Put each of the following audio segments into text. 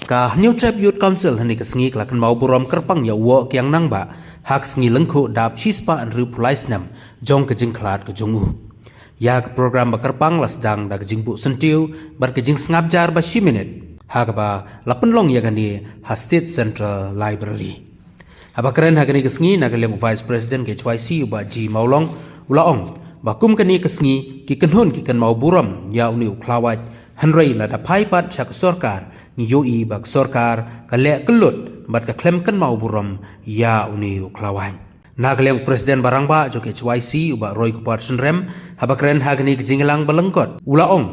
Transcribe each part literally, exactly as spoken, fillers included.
Ka Hynñiewtrep Youth Council hynne ka sngi ka la kynmaw burom kyrpang ïa u Woh Kiang Nangbah ha ka sngi lyngkhuh dap shispah hynriewphew lai snem jong ka jingkhlad ka jong u. Ïa ka program ba kyrpang la sdang da ka jingbuh syntiew bad ka jingsngap jar ba shi minit, ha kaba la pynlong ïa kane ha State Central Library. Haba kren ha kane ka sngi na ka liang u Vice President ka H Y C u Bah G Mawlong, u la ong ba kum kane ka sngi ki kynhun ki kynmaw burom ïa une u khlawait, hynrei lada phai pat sha ka sorkar, ngi ïohi ba ka sorkar ka leh kyllut bad ka khlem kynmaw burom ïa une u khlawait. Na ka liang u President ba rangbah jong ka H Y C u Bah Roy Kupar Synrem, haba kren ha kane ka jingïalang ba lyngkot, u la ong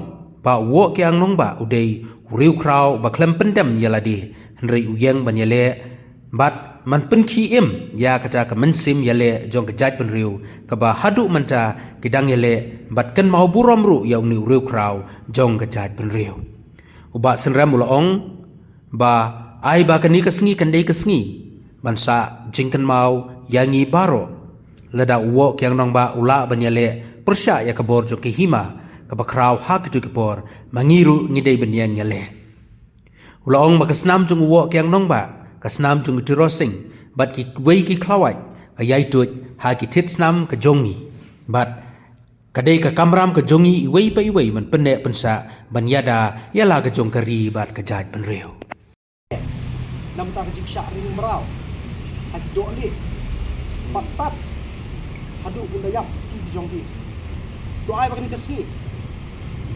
ba u Woh Kiang Nangbah u dei u riewkhraw ba khlem pyndem ïa lade, hynrei u ïeng ban ïaleh bad ban pynkhie im ïa kata ka mynsiem ïaleh jong ka jaitbynriew, kaba haduh mynta ki dang ïaleh bad kynmaw burom ruh ïa une u riewkhraw jong ka jaitbynriew. U Bah Synrem u la ong ba ai ba kane ka sngi kan dei ka sngi ban sah jingkynmaw ïa ngi baroh. Lada u Woh Kiang Nangbah u lah ban ïaleh pyrshah ïa ka bor jong ka hima kaba khraw ha kito ki por, ma ngi ruh ngi dei ban ïeng ïaleh. U la ong ba ka snam jong u Woh Kiang Nangbah, ka snam jong u Tiro Sing bad kiwei ki khlawait, ka ïai tuid ha ki thied snam ka jong ngi, bad ka dei ka kamram ka jong ngi iwei pa iwei ban pynneh pynsah ban ïada ïa la ka jong ka ri bad ka jaitbynriew. Namar ka jingshah ring mraw ha ki dohlieh, bad stad haduh ban da ïap ki jong ki. To ai ba kane ka sngi,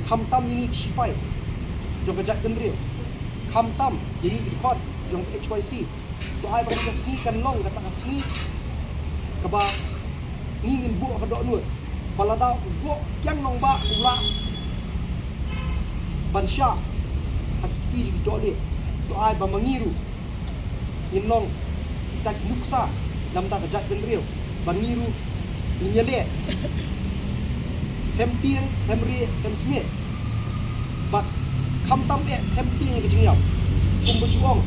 khamtam ïa ngi ki shipai jong ka jaitbynriew, khamtam ïa ngi ki dkhot jong ka H Y C, to ai ba kane ka sngi kan long kata ka sngi kaba ngi ngin buh ka dohnud ba lada u Woh Kiang Nangbah u lah ban shah ha ki kti jong ki dohlieh, to ai ba ma ngi ruh ngin long kita ki nuksa namar ka jaitbynriew, ba ngi ruh ngin ïaleh them tieng, them rieh, them smiej, bad khamtam eh them tieng ïa ka jingïap. Kumba ju ong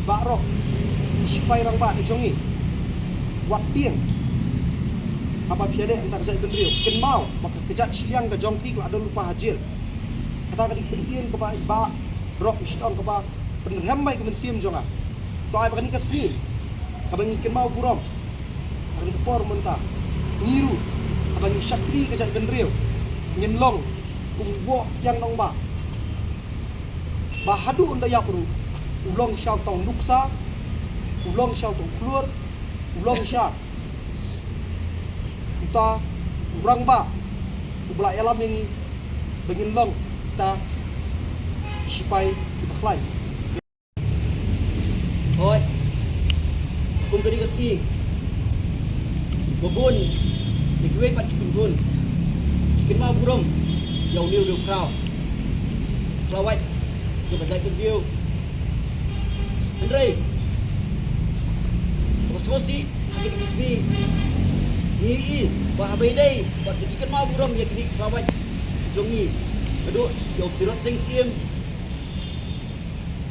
baroh ki shipai rangbah ka jong ngi, wat tieng haba phi ïaleh namar ka jaitbynriew, kynmaw ba ka kjat shiliang ka jong phi ka la don lypa ha jel. Kata ka dei ka ktien kaba i Bah Rock i sdang kaba pynrhem bai ka mynsiem jong nga. To ai ba kane ka sngi kaba ngi kynmaw burom, ha kane ka por mynta, ngi ruh haba ngi shakri ka jaitbynriew, ngin long kum u Woh Kiang Nangbah, ba haduh un da ïap ruh u long sha uta u nuksa, u long sha uta u khlur, u long sha uta u rangbah uba la ïalam ïa ngi ba ngin long kita ki shipai kiba khlaiñ. Hooid, kum kane ka sngi, ba bun na kiwei pat ki kynhun ki kynmaw burom ïa une u riewkhraw, khlawait jong ka jaitbynriew. Hynrei kaba sngewsih ha kine ki sngi, ngi i ba haba ïadei bad ka jingkynmaw burom ïa kine ki khlawait jong ngi, haduh ïa u Tirot Sing Syiem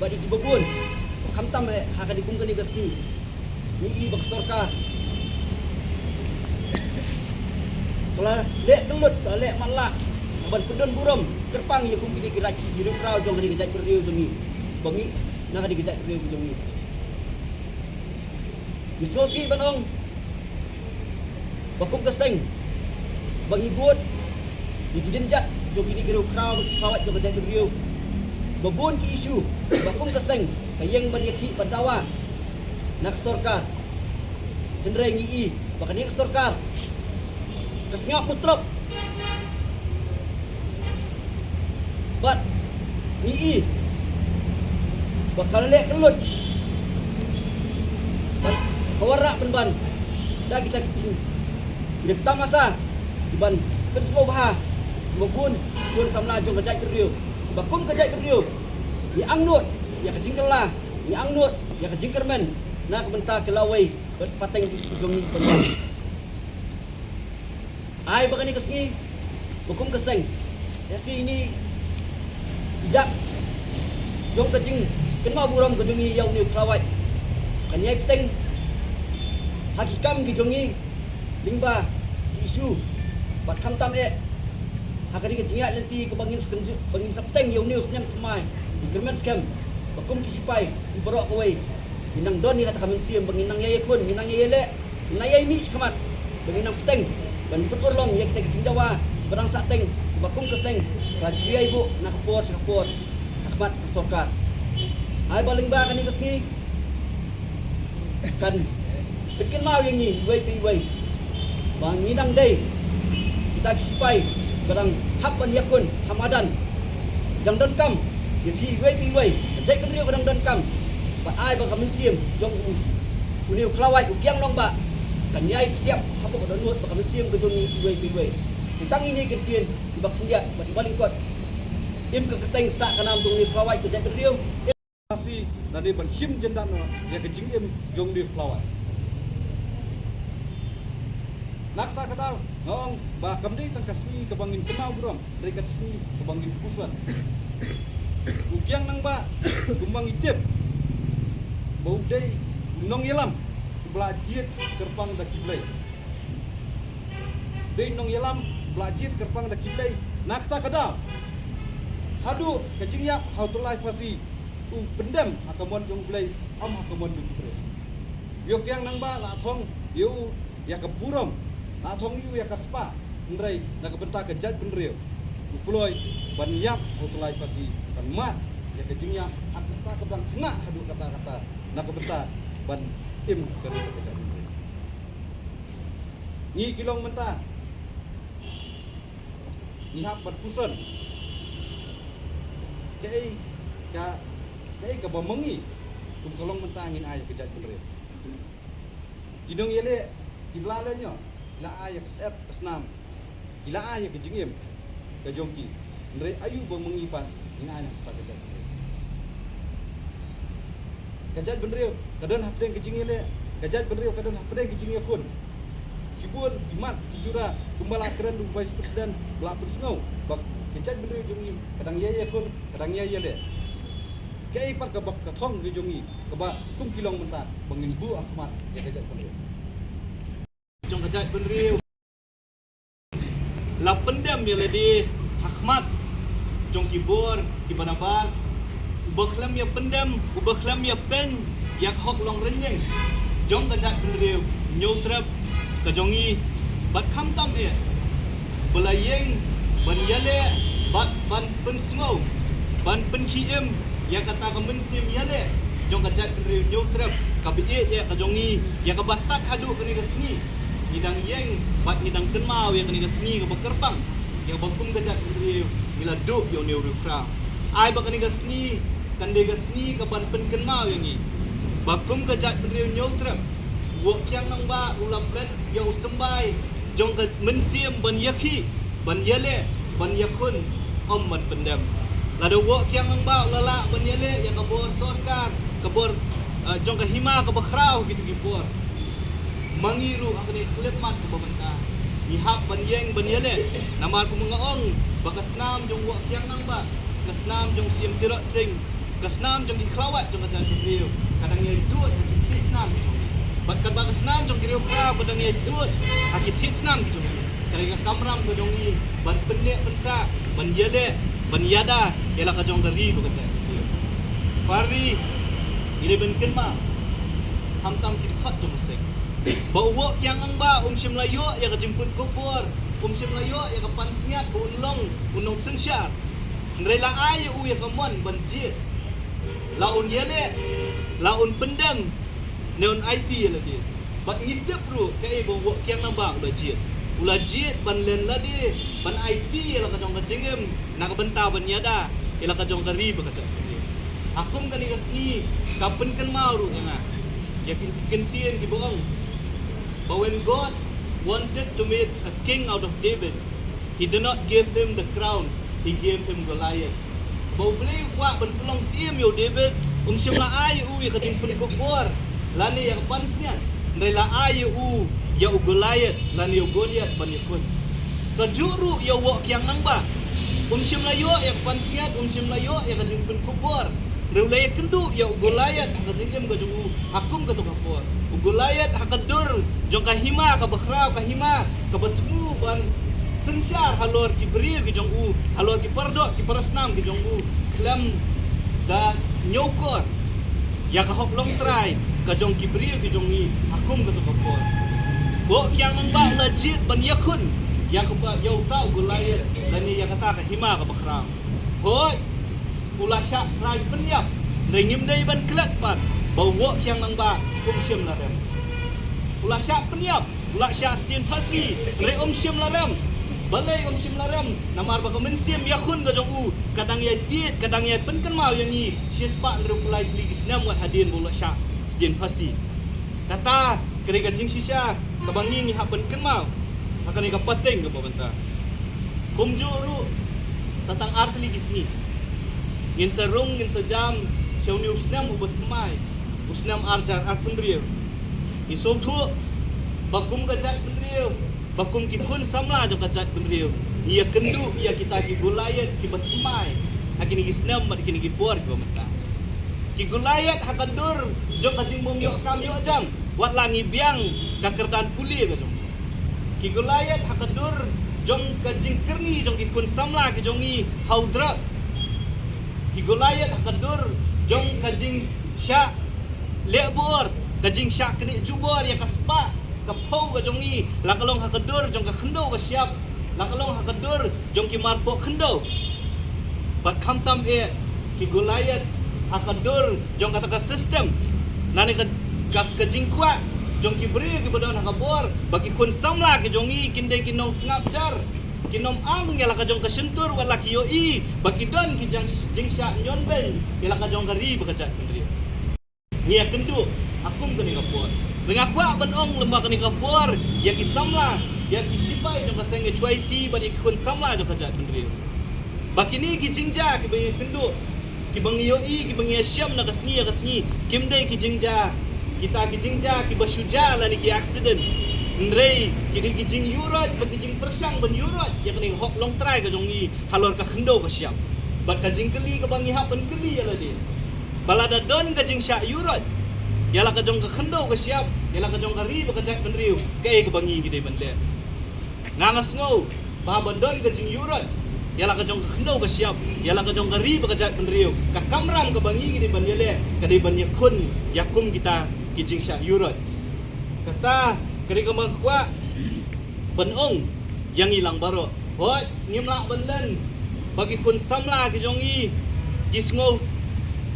bad ïa kiba bun, ba khamtam eh ha kane, kum kane ka sngi, ngi i ba ka sorkar ka la leh kyllut, ka la leh matlah ban pyndon burom kyrpang ïa kum kine ki raid, ki riewkhraw jong kane ka jaitbynriew jong ngi, ba mih na kane ka jaitbynriew jong ngi. Ngi sngewsih ban ong ba kum ka seng ba ngi bud ïa ki dienjat jong kine ki riewkhraw, ki khlawait jong ka jaitbynriew, ba bun ki issue ba kum ka seng ka ïeng ban ïakhih ban dawa na ka sorkar. Hynrei ngi i ba kane ka sorkar ka sngap mutrop. Bad ngi i ba ka la leh kyllut, bad ka wanrah pynban da kita ki jing, ki tamasa kiban pynsngewbha kiba bun, bun samla jong ka jaitbynriew, ba kum ka jaitbynriew ngi angnud ïa ka jingkylla, ngi angnud ïa ka jingkyrmen na ka bynta ki lawei bad pateng jong ngi ban wan. Ai ba kane ka sngi, ba kum ka seng, ïa shi ine i dak jong ka jingkynmaw burom ka jong ngi ïa une u khlawait, kan ïai bteng ha ki kam ki jong ngi lyngba ki issue, bad khamtam eh ha kane ka jingïaid lynti kaba ngin sa kynju-, ba ngin sa bteng ïa une u snem thymmai, jingkyrmen skhem. Kum ki sipai baroh kawei, ngi nang don ïa kata ka mynsiem ba ngi nang ïai ïakhun, ngi nang ïai ïaleh, ngi nang ïai mih shakhmat, ba ngi nang bteng ban pynurlong ïa kita ki jingdawa ba dang sahteng, ba kum ka seng ka la ju ïai buh na ka por sha ka por ha khmat ka sorkar. Ai ba lyngba kane ka sngi kan pynkynmaw ïa ngi iwei pa iwei ba ngi dang dei kita ki sipai ba dang hap ban ïakhun ha madan, dang donkam ïa phi iwei pa iwei, ka jaitbynriew ka dang donkam. Bad ai ba ka mynsiem jong u, une u khlawait u Kiang Nangbah kan ïai psiap hapoh ka dohnud bad ka mynsiem ka jong ngi iwei pa iwei. Te tang ine i kyntien iba khyndiat bad iba lyngkot, im ka kyrteng sah ka nam jong une u khlawait ka jaitbynriew. Khasi lane ban shim jyndat noh ïa ka jingim jong une u khlawait. Na kata ka daw nga ong ba kam dei tang ka sngi kaba ngin kynmaw burom, hynrei ka sngi kaba ngin puson. U Kiang Nangbah, kumba ngi tip ba u dei u nongïalam uba la jied kyrpang da ki blei. Dei nongïalam uba la jied kyrpang da ki blei. Na kata ka daw, haduh ka jingïap ha u tyllai phasi, u pyndem ha ka mon jong u Blei, ym ha ka mon jong u briew. Ïa u Kiang Nangbah la thong ïa u ïa ka burom, la thong ïa u ïa ka spah, hynrei na ka bynta ka jaitbynriew u kloi ban ïap ha u tyllai phasi, ban mad ïa ka jingïap ha kata ka dang khynnah haduh katta katta, na ka bynta ban im ka ri ka jaitbynriew. Ngi ki long mynta ngi hap ban puson kaei ka, kaei kaba ma ngi kum ka long mynta ngin ai ka jaitbynriew. Ki nongïaleh kiba la leh ñiuh, ki la ai ïa ka syep ka snam, ki la ai ïa ka jingim ka jong ki. Hynrei aïu ba ma ngi pat ngin ai na kata ka jaitbynriew? Ka jaitbynriew ka don hapdeng ka jingïaleh, ka jaitbynriew ka don hapdeng ka jingïakhun. Shibun ki mat ki jura, kumba la kren u Vice President ba la pynsngew ba ka jaitbynriew jong ngi ka dang ïai ïakhun, ka dang ïai ïaleh. Kaei pat kaba ka thong ka jong ngi kaba kum ki long mynta ba ngin buh ha khmat ïa ka jaitbynriew? Jong ka jaitbynriew la pyndem ïa lade ha khmat jong ki bor kiba nabar. Uba khlem ïa pyndem, uba khlem ïa pyn ïa ka hok long rynïeng jong ka jaitbynriew Hynñiewtrep ka jong ngi, bad khamtam eh ba la ïeng ban ïaleh bad ban pynsngew, ban pynkhie im ïa kata ka mynsiem ïaleh jong ka jaitbynriew Hynñiewtrep kaba ïeit eh ka jong ngi, ïa kaba tad haduh kane ka sngi ngi dang ïeng bad ngi dang kynmaw ïa kane ka sngi kaba kyrpang, ïa kaba kum ka jaitbynriew ngi la duh ïa une u riewkhraw. Ai ba kane ka sngi kan dei ka sngi kaban pynkynmaw ïa ngi ba kum ka jaitbynriew Hynñiewtrep, u Woh Kiang Nangbah u la pynleit ïa u symbai jong ka mynsiem ban ïakhih, ban ïaleh, ban ïakhun, ym ban pyndem. Lada u Woh Kiang Nangbah u la lah ban ïaleh ïa ka bor sorkar, ka bor, eh, jong ka hima kaba khraw kito ki por, ma ngi ruh ha kane ka khyllipmat kaba mynta ngi hap ban ïeng ban ïaleh. Namar kumba nga ong ba ka snam jong u Woh Kiang Nangbah, ka snam jong u Syiem Tirot Sing, ka snam jong ki khlawait jong ka jaitbynriew ka dang ïai duh ha ki thied snam ki jong ngi. Bad katba ka snam jong ki riewkhraw ka dang ïai duh ha ki thied snam ki jong ngi, ka dei ka kamram ka jong ngi ban pynneh pynsah, ban ïaleh, ban ïada ïa la ka jong ka ri bad ka jaitbynriew. Para ri, ngi dei ban kynmaw, khamtam ki dkhot jong ka seng, ba u Woh Kiang Nangbah um shym la ïoh ïa ka jingpynkup bor, um shym la ïoh ïa ka pansngiat ba un long u nongsynshar. Hynrei la ai ïa u ïa ka mon ban jied. La un ïaleh, la un pyndem, ne un aiti ïa lade. Bad ngi tip ruh kaei ba u Woh Kiang Nangbah u la jied. U la jied ban len lade, ban aiti ïa la ka jong ka jingim na ka bynta ban ïada ïa la ka jong ka ri bad ka jaitbynriew. Ha kum kane ka sngi ka pynkynmaw ruh ïa nga ïa ki kyntien kiba ong ba when God wanted to make a king out of David, He did not give him the crown, he gave him Goliath. Ba u Blei u kwah ban pynlong syiem ïa u David, um shym la ai ïa u ïa ka jingpynkup bor lane ïa ka pansngiat, hynrei la ai ïa u ïa u Goliath lane ïa u Goliath ban ïakhun. Kajuh ruh ïa u Woh Kiang Nangbah, um shym la ïoh ïa ka pansngiat, um shym la ïoh ïa ka jingpynkup bor. Hynrei u la ïakynduh ïa u Goliath ha ka jingim ka jong u ha kum kato ka por. U Goliath ha ka dur jong ka hima kaba khraw, ka hima kaba thmu ban synshar halor ki briew ki jong u, halor ki paradoh ki parasnam ki jong u, khlem Ka sngewkor ïa ka hok longtrai ka jong ki briew ki jong ngi ha kum kato ka por. Boh Kiang Nangbah u la jied ban ïakhun ïa ka ba ïa uta u Goliath lane ïa kata ka hima ka bakhraw. Hooid, u la shah trai pynïap, hynrei ngim dei ban klet pat ba u Boh Kiang Nangbah um shym la rem. U la shah pynïap, u la shah sdien phasi, hynrei um shym la rem. Balei um shym la rem? Namar ba ka mynsiem ïakhun ka jong u ka dang ïai tied, ka dang ïai pynkynmaw ïa ngi shispah hynriewphew lai tylli ki snem wat hadien ba u la shah sdien phasi. Kata ka dei ka jingshisha kaba ngi ngi hap ban kynmaw ha kane ka pateng kaba mynta. Kumjuh ruh, sa tang ar tylli ki sngi ngin sa rung, ngin sa jam sha une u snem uba thymmai, u snem ar hajar arphew hynriew. Ngi sngewthuh ba kum ka jaitbynriew, ba kum ki khun samla jong ka jaitbynriew, ngi ïakynduh ïa kita ki Goliath kiba thymmai ha kine ki snem bad kine ki por kiba mynta. Ki Goliath ha ka dur jong ka jingbym ïoh kam ïoh jam, wat la ngi biang ka kyrdan pule ka jong ngi. Ki Goliath ha ka dur jong ka jingkyrni jong ki khun samla ki jong ngi ha u drugs. Ki Goliath ha ka dur jong ka jingshah leh bor, ka jingshah knieh jubor ïa ka spah ka phew ka jong ngi, la ka long ha ka dur jong ka khyndew ka shyiap, la ka long ha ka dur jong ki marpoh khyndew. Bad khamtam eh, ki Goliath ha ka dur jong kata ka system, lane ka, ka, ka jingkwah jong ki briew kiba don ha ka bor ba ki khun samla ki jong ngi kin dei ki nongsngap jar, kin ym ang ïa la ka jong ka shyntur, wat la ki ïohi ba ki don ki jang, jingshah ñion beiñ ïa la ka jong ka ri bad ka jaitbynriew. Ngi ïakynduh ha kum kane ka por. Nga kwah ban ong lyngba kane ka por ïa ki samla, ïa ki shipai jong ka seng H Y C bad ïa ki khun samla jong ka jaitbynriew, ba kine ki jingjia kiba ngi ïakynduh, kiba ngi ïohi, kiba ngi ïashem na ka sngi ïa ka sngi, kim dei ki jingjia, kita ki jingjia kiba shu jia lane ki accident. Hynrei ki dei ki jingïuhroit bad ki jingpyrshang ban ïuhroit ïa kane ka hok longtrai ka jong ngi halor ka khyndew ka shyiap. Bad ka jingkylli kaba ngi hap ban kylli ïa lade, ba lada don ka jingshah ïuhroit ïa la ka jong ka khyndew ka shyiap, ïa la ka jong ka ri bad ka jaitbynriew, kaei kaba ngi ngi dei ban leh? Nga, nga sngew ba haba don ka jingïuhroit ïa la ka jong ka khyndew ka shyiap, ïa la ka jong ka ri bad ka jaitbynriew, ka kamram kaba ngi ngi dei ban ïaleh ka dei ban ïakhun ïa kum kita ki jingshah ïuhroit. Kata ka dei kaba nga kwah ban ong ïa ngi lang baroh. Hooid, ngim lah ban len ba ki khun samla ki jong ngi ki sngew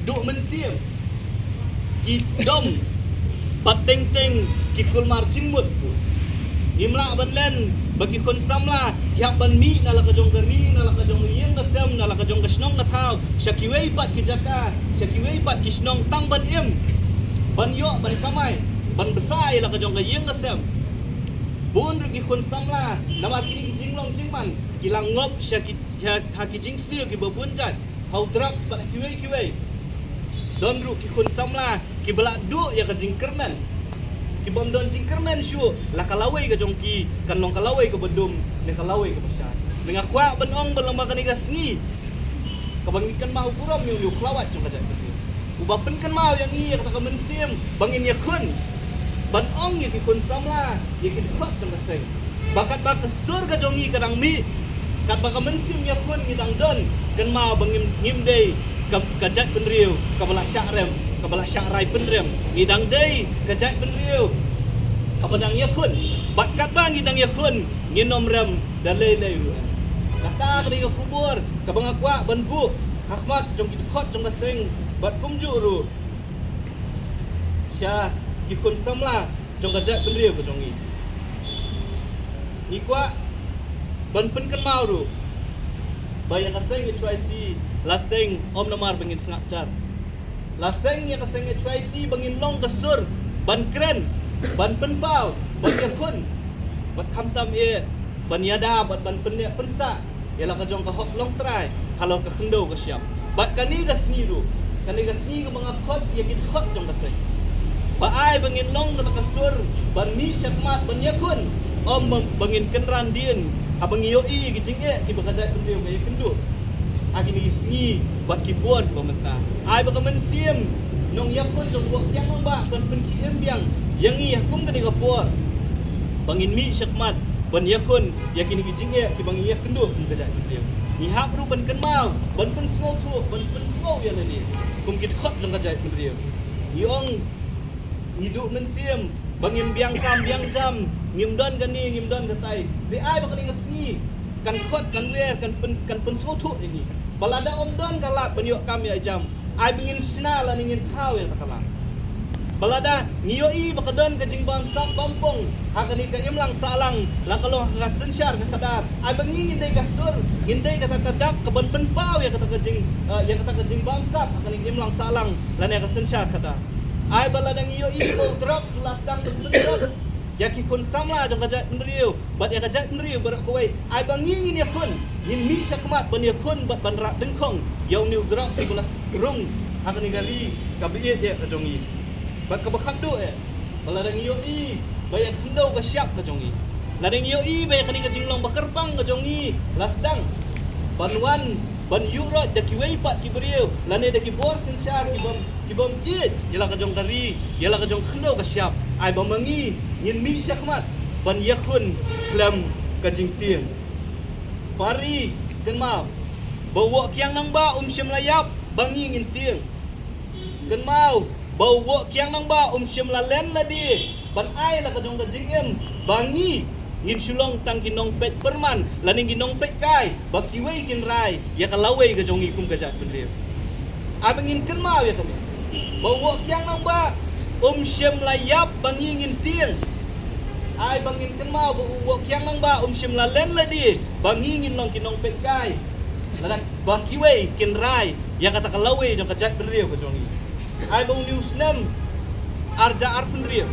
duh mynsiem, ki dom bad teng teng ki kulmar jingmut. Ngim lah ban len ba ki khun samla ki hap ban mih na la ka jong ka ri, na la ka jong ka ïing ka sem, na la ka jong ka shnong ka thaw, sha kiwei pat ki jaka, sha kiwei pat ki shnong tang ban im, ban ïoh ban kamai, ban bsa ïa la ka jong ka ïing ka sem. Bun ruh ki khun samla, namar kine ki jinglong jingman, ki la ngop sha ki, ha, ha ki jingsniew kiba bun jait, ha u drugs bad ha kiwei kiwei. Don ruh ki khun samla kiba la duh ïa ka jingkyrmen, kibym don jingkyrmen shuh, la ka lawei ka jong ki kan long ka lawei kaba dum ne ka lawei kaba shai. Nga kwah ban ong ba lyngba kane ka sngi kaba ngi kynmaw burom ïa u khlawait jong ka jaitbynriew, uba pynkynmaw ïa ngi ïa kata ka mynsiem ba ngin ïakhun, ban ong ïa ki khun samla, ïa ki dkhot jong ka seng, ba katba ka sur ka jong ngi ka dang mih, katba ka mynsiem ïakhun ngi dang don, kynmaw ba ngim, ngim dei ka, ka jaitbynriew kaba la shah rem, kaba la shah rai pynrem. Ngi dang dei ka jaitbynriew kaba dang ïakhun. Bad katba ngi dang ïakhun, ngin ym rem da lei lei ruh. Kata ka dei ka khubor kaba nga kwah ban buh ha khmat jong ki dkhot jong ka seng bad kumjuh ruh sha ki khun samla jong ka jaitbynriew ka jong ngi. Ngi kwah ban pynkynmaw ruh ba ïa ka seng H Y C la seng ym namar ba ngin sngap jar. La seng ïa ka seng H Y C ba ngin long ka sur ban kren, ban pynpaw, ban ïakhun, bad khamtam eh ban ïada bad ban pynneh pynsah ïa la ka jong ka hok longtrai halor ka khyndew ka shyiap. Bad kane ka sngi ruh, kane ka sngi kaba nga khot ïa ki dkhot jong ka seng, ba ai ba ngin long kata ka sur ban mih shakhmat ban ïakhun, ym ba, ba ngin kynran dien haba ngi ïohi ki jingeh kiba ka jaitbynriew ka ïakynduh ha kine ki sngi bad ki por kiba mynta. Ai ba ka mynsiem nongïakhun jong u Boh Kiang Nangbah kan pynkhie im biang ïa ngi ha kum kane ka por, ba ngin mih shakhmat ban ïakhun ïa kine ki jingeh kiba ngi ïakynduh kum ka jaitbynriew. Ngi hap ruh ban kynmaw, ban pynsngewthuh, ban pynsngew ïa lade kum ki dkhot jong ka jaitbynriew. Ngi ong, ngi duh mynsiem ba ngim biang kam biang jam, ngim don kane, ngim don katai. Te ai ba kane ka sngi kan khot, kan wer, kan pyn, kan pynsngewthuh ïa ngi ba lada ym don ka lad ban ïoh kam ïa jam, ai ba ngin shna lane ngin thaw ïa kata ka lad. Ba lada ngi ïohi ba ka don ka jingbamsap bampong ha kane ka imlang sahlang, la ka long ha ka synshar ka khadar, ai ba ngi ngin dei ka sur, ngin dei kata ka dak ka ban pynpaw ïa kata ka jing, eh, ïa kata ka jingbamsap ha kane ka imlang sahlang lane ka synshar khadar. Ai ba lada ngi ïohi ba u drok u la sdang ban pynjot ïa ki khun samla jong ka jaitbynriew bad ïa ka jaitbynriew baroh kawei, ai ba ngi ngin ïakhun, ngin mih shakhmat ban ïakhun bad ban rah dyngkhong ïa une u drok uba la rung ha kane ka ri kaba ïeit ïa ka jong ngi. Bad kaba khatduh eh, ba lada ngi ïohi ba ïa ka khyndew ka shyiap ka jong ngi, lada ngi ïohi ba ïa kane ka jinglong ba kyrpang ka jong ngi la sdang ban wan ban ïuh roit da kiwei pat ki briew lane da ki bor synshar ki bym, ki bym ïeit ïa la ka jong ka ri, ïa la ka jong ka khyndew ka shyiap, ai ba ma ngi ngin mih shakhmat ban ïakhun khlem ka jingtieng. Pari, kynmaw ba u Woh Kiang Nangbah um shym la ïap ba ngi ngin tieng. Kynmaw ba u Woh Kiang Nangbah um shym la len lade ban ai la ka jong ka jingim ba ngi ngin shu long tang ki nongpeit pyrman lane ki nongpeit kai ba kiwei kin rai ïa ka lawei ka jong ngi kum ka jaitbynriew. Ai ba ngin kynmaw ïa kane, ba u Woh Kiang Nangbah um shym la ïap ba ngi ngin tieng. Ai ba ngin kynmaw ba u Woh Kiang Nangbah um shym la len lade ba ngi ngin long ki nongpeit kai lada ba kiwei kin rai ïa kata ka lawei jong ka jaitbynriew ka jong ngi. Ai ba une u snem arhajar arphew hynriew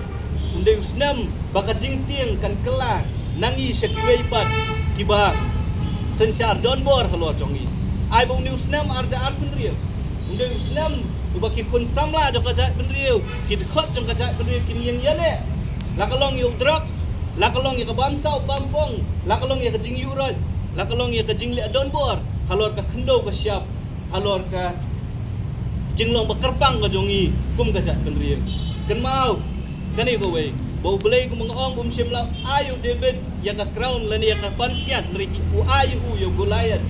un dei u snem ba ka jingtieng kan kylla na ngi sha kiwei pat kiba synshar donbor halor jong ngi. Ai ba une u snem arhajar arphew hynriew un dei u snem uba ki khun samla jong ka jaitbynriew, ki dkhot jong ka jaitbynriew kin ïeng ïaleh, la ka long ïa u drugs, la ka long ïa ka bamsap bampong, la ka long ïa ka jingïuh roit, la ka long ïa ka jingleh donbor halor ka khyndew ka shyiap, halor ka jinglong ba kyrpang ka jong ngi kum ka jaitbynriew. Kynmaw kane kawei, ba U Blei, kum nga ong, um shym la ai ïa u David ïa ka crown lane ïa ka pansngiat, hynrei u ai ïa u ïa u Goliath.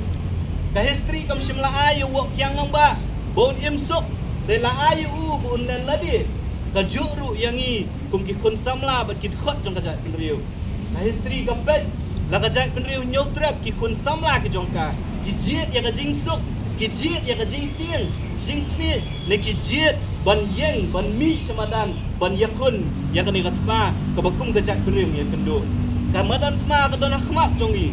Ka history kam shym la ai ïa u Woh Kiang Nangbah ba un im suk, hynrei la ai ïa u ba un len lade. Kajuh ruh ïa ngi kum ki khun samla bad ki dkhot jong ka jaitbynriew, ka history ka peit, la ka jaitbynriew Hynñiewtrep, ki khun samla ki jong ka ki jied ïa ka jingsuk, ki jied ïa ka jingtieng jingsmit, ne ki jied ban ïeng, ban mih sha madan ban ïakhun ïa kane ka thma kaba kum ka jaitbynriew ngi ïakynduh. Ka madan thma ka don ha khmat jong ngi.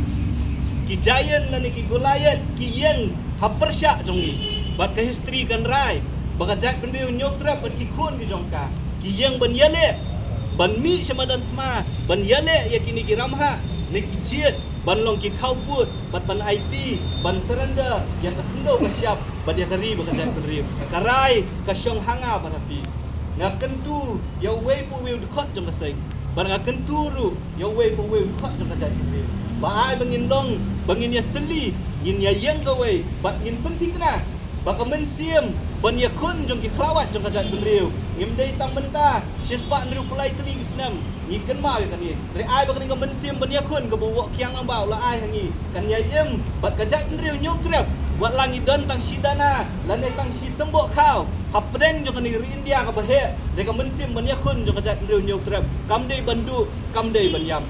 Ki giant lane ki Goliath ki ïeng ha pyrshah jong ngi. Bad ka history kan rai ba ka jaitbynriew Hynñiewtrep bad ki khun ki jong ka ki ïeng ban ïaleh, ban mih sha madan thma, ban ïaleh ïa kine ki ramhah ne ki jied, ban long ki khawpud bad ban aiti, ban surrender ïa ka khyndew ka shyiap bad ïa ka ri bad ka jaitbynriew. Ka rai ka shong ha nga bad ha phi. Nga kyntu ïa uwei pa uwei u dkhot jong ka seng, bad nga kyntu ruh ïa uwei pa uwei u dkhot jong ka jaitbynriew, ba ai ba ngin long, ba ngin ïatylli, ngin ïaïeng kawei bad ngin pynthikna ba ka mynsiem ban ïakhun jong ki khlawait jong ka jaitbynriew ngim dei tang mynta, shispah hynriewphew lai tylli ki snem. Ngi kynmaw ïa kane, hynrei ai ba kane ka mynsiem ban ïakhun kaba u Woh Kiang Nangbah u la ai ha ngi kan ïai im bad ka jaitbynriew Hynñiewtrep. Wat la ngi don tang shi dana lane tang shi symboh khaw hapdeng jong kane ka ri India kaba heh, hynrei ka mynsiem ban ïakhun jong ka jaitbynriew Hynñiewtrep kam dei ban duh, kam dei ban ïap.